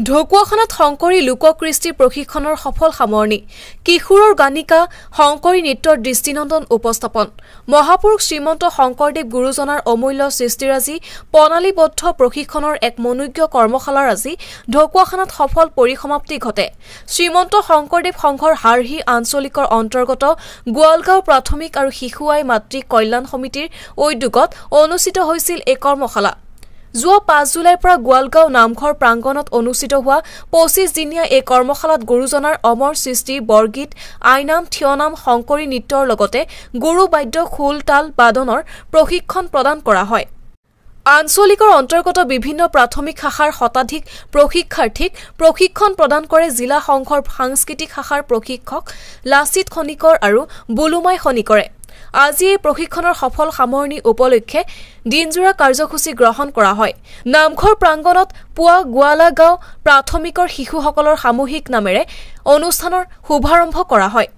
ঢকুৱাখানাত শংকৰী লোককৃষ্টি প্ৰশিক্ষণৰ সফল সামৰণি। কিশোৰৰ গানিকা শংকৰী নৃত্যৰ দৃষ্টিনন্দন উপস্থাপন। মহাপুৰুষ শ্ৰীমন্ত শংকৰদেৱ গুৰুজনাৰ অমূল্য সৃষ্টিৰাজি প্ৰণালীবদ্ধ প্ৰশিক্ষণৰ এক মনোজ্ঞ কৰ্মশালাৰ আজি ঢকুৱাখানাত সফল পৰিসমাপ্তি ঘটে। শ্ৰীমন্ত শংকৰদেৱ সংঘৰ হাৰহি আঞ্চলিকৰ অন্তৰ্গত গোৱালগাঁও প্ৰাথমিক আৰু শিশু আই মাতৃ কল্যাণ সমিতিৰ উদ্যোগত অনুষ্ঠিত হৈছিল এই কৰ্মশালা। যোৱা ৫ জুলাইৰ পৰা গোৱালগাঁও নামঘৰ প্ৰাংগণত অনুষ্ঠিত হোৱা ২৫ দিনীয়া এই কৰ্মশালাত গুৰুজনাৰ অমৰ সৃষ্টি বৰগীত, আইনাম, থিয়নাম, শংকৰী নৃত্যৰ লগতে গুৰু বাদ্য, খোল, তাল বাদনৰ প্ৰশিক্ষণ প্ৰদান কৰা হয়। আঞ্চলিকৰ অন্তৰ্গত বিভিন্ন প্ৰাথমিক শাখাৰ শতাধিক প্ৰশিক্ষাৰ্থীক প্ৰশিক্ষণ প্ৰদান কৰে জিলা সংঘৰ সাংস্কৃতিক শাখাৰ প্ৰশিক্ষক লাচিত খনিকৰ আৰু বুলুমাই খনিকৰে। আজি এই প্ৰশিক্ষণৰ সফল সামৰণি উপলক্ষে দিনজোৰা কাৰ্যসূচী গ্ৰহণ কৰা হয়। নামঘৰ প্ৰাংগণত পুৱা গোৱালাগাঁও প্ৰাথমিকৰ শিশুসকলৰ সামূহিক নামেৰে অনুষ্ঠানৰ শুভাৰম্ভ কৰা হয়।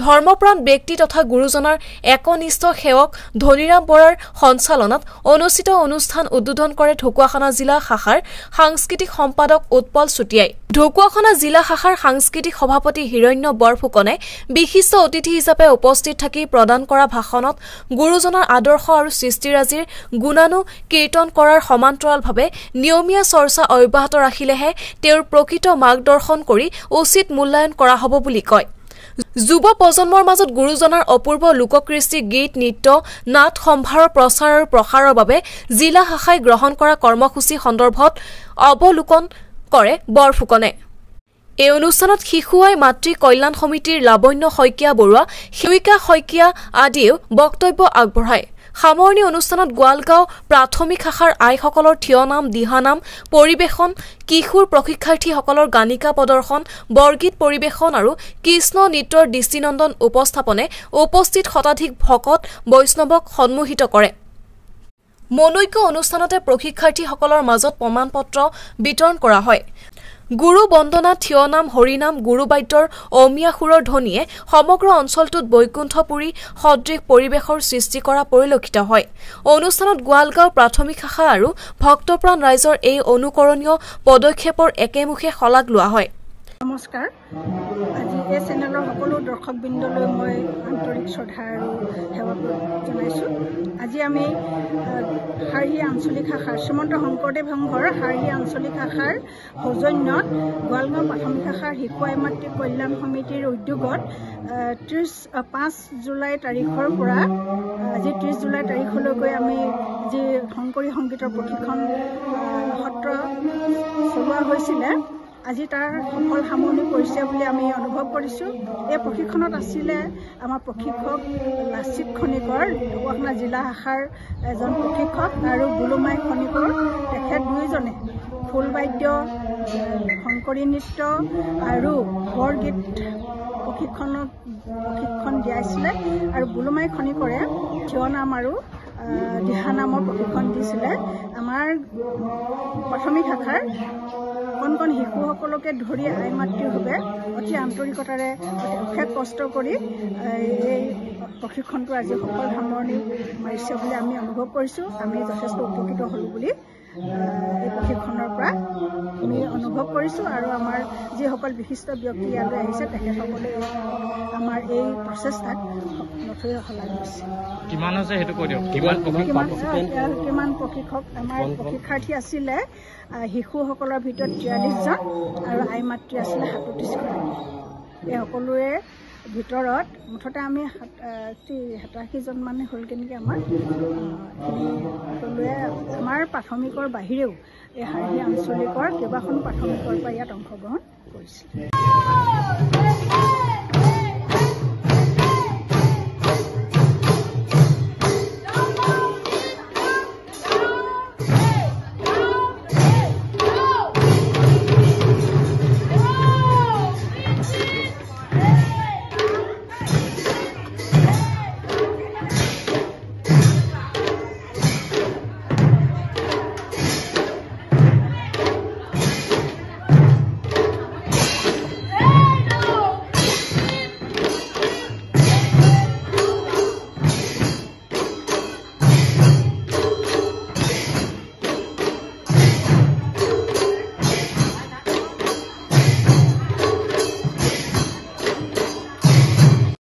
ধৰ্মপ্ৰাণ ব্যক্তি তথা গুৰুজনাৰ একনিষ্ঠ সেৱক ধনীৰাম বৰাৰ সঞ্চালনাত অনুষ্ঠিত অনুষ্ঠান উদ্বোধন কৰে ঢকুৱাখনা জিলা শাখাৰ সাংস্কৃতিক সম্পাদক উৎপল চুতীয়াই। ঢকুৱাখনা জিলা শাখাৰ সাংস্কৃতিক সভাপতি হিৰণ্য বৰফুকনে বিশিষ্ট অতিথি হিচাপে উপস্থিত থাকি প্ৰদান কৰা ভাষণত গুৰুজনাৰ আদৰ্শ আৰু সৃষ্টিৰাজিৰ গুণানু কীৰ্তন কৰাৰ সমান্তৰালভাৱে নিয়মীয়া চৰ্চা অব্যাহত ৰাখিলেহে তেওঁৰ প্ৰকৃত মাৰ্গদৰ্শন কৰি উচিত মূল্যায়ন কৰা হ'ব বুলি কয়। যুৱ প্ৰজন্মৰ মাজত গুৰুজনাৰ অপূৰ্ব লোককৃষ্টি, গীত, নৃত্য, নাট সম্ভাৰৰ প্ৰচাৰ আৰু প্ৰসাৰৰ বাবে জিলা শাখাই গ্ৰহণ কৰা কৰ্মসূচী সন্দৰ্ভত অৱলোকন কৰে বৰফুকনে। এই অনুষ্ঠানত শিশু আই মাতৃ কল্যাণ সমিতিৰ লাৱণ্য শইকীয়া বৰুৱা, সেৱিকা শইকীয়া আদিয়েও বক্তব্য আগবঢ়ায়। সামৰণি অনুষ্ঠানত গোৱালগাঁও প্ৰাথমিক শাখাৰ আইসকলৰ থিয়নাম, দিহানাম পৰিৱেশন, কিশোৰ প্ৰশিক্ষাৰ্থীসকলৰ গানিকা প্ৰদৰ্শন, বৰগীত পৰিৱেশন আৰু কৃষ্ণ নৃত্যৰ দৃষ্টিনন্দন উপস্থাপনে উপস্থিত শতাধিক ভকত বৈষ্ণৱক সন্মোহিত কৰে। মনোজ্ঞ অনুষ্ঠানতে প্ৰশিক্ষাৰ্থীসকলৰ মাজত প্ৰমাণপত্ৰ বিতৰণ কৰা হয়। গুৰু বন্দনা, থিয়নাম, হৰিনাম, গুৰুবাদ্যৰ অমীয়া সুৰৰ ধ্বনিয়ে সমগ্ৰ অঞ্চলটোত বৈকুণ্ঠপুৰী সদৃশ পৰিৱেশৰ সৃষ্টি কৰা পৰিলক্ষিত হয়। অনুষ্ঠানত গোৱালগাঁও প্ৰাথমিক শাখা আৰু ভক্তপ্ৰাণ ৰাইজৰ এই অনুকৰণীয় পদক্ষেপৰ একেমুখে শলাগ লোৱা হয়। নমস্কাৰ, আজি এই চেনেলৰ সকলো দৰ্শকবৃন্দলৈ মই আন্তৰিক শ্ৰদ্ধা আৰু সেৱা জনাইছোঁ। আজি আমি হাৰহি আঞ্চলিক শাখাৰ শ্ৰীমন্ত শংকৰদেৱ সংঘৰ হাৰহি আঞ্চলিক শাখাৰ সৌজন্যত গোৱালগাঁও প্ৰাথমিক শাখাৰ শিশু আই মাতৃ কল্যাণ সমিতিৰ উদ্যোগত ৫ জুলাই তাৰিখৰ পৰা আজি ৩০ জুলাই তাৰিখলৈকে আমি যি শংকৰী সংগীতৰ প্ৰশিক্ষণ সত্ৰ চলোৱা হৈছিলে, আজি তাৰ সফল সামৰণি পৰিছে বুলি আমি অনুভৱ কৰিছোঁ। এই প্ৰশিক্ষণত আছিলে আমাৰ প্ৰশিক্ষক লাচিত খনিকৰ, ঢকুৱাখনা জিলা শাখাৰ এজন প্ৰশিক্ষক, আৰু বুলুমাই খনিকৰ। তেখেত দুয়োজনে খোল বাদ্য, শংকৰী নৃত্য আৰু বৰগীত প্ৰশিক্ষণ দিয়াইছিলে, আৰু বুলুমাই খনিকৰে থিয়নাম আৰু দিহানামৰ প্ৰশিক্ষণ দিছিলে। আমাৰ প্ৰাথমিক শাখাৰ কণ কণ শিশুসকলকে ধৰি আই মাতৃভাৱে অতি আন্তৰিকতাৰে অতি অশেষ কষ্ট কৰি এই প্ৰশিক্ষণটো আজি সফল সামৰণি মাৰিছে বুলি আমি অনুভৱ কৰিছোঁ। আমি যথেষ্ট উপকৃত হ'লোঁ বুলি এই প্ৰশিক্ষণৰ পৰা আমি অনুভৱ কৰিছোঁ, আৰু আমাৰ যিসকল বিশিষ্ট ব্যক্তি ইয়ালৈ আহিছে তেখেতসকলে আমাৰ এই প্ৰচেষ্টাক নথৈ শলাগ লৈছে। কিমান আছে সেইটো কৈ দিয়ক। কিমান প্ৰশিক্ষক আমাৰ প্ৰশিক্ষাৰ্থী আছিলে? শিশুসকলৰ ভিতৰত ৪৩জন আৰু আই মাতৃ আছিলে ৩৭ গৰাকী। এই সকলোৰে ভিতৰত মুঠতে আমি ৮৭জন মানে হ'লগৈ নেকি আমাৰ সকলোৱে। আমাৰ প্ৰাথমিকৰ বাহিৰেও এই হাৰহি আঞ্চলিকৰ কেইবাখনো প্ৰাথমিকৰ পৰা ইয়াত অংশগ্ৰহণ কৰিছিল।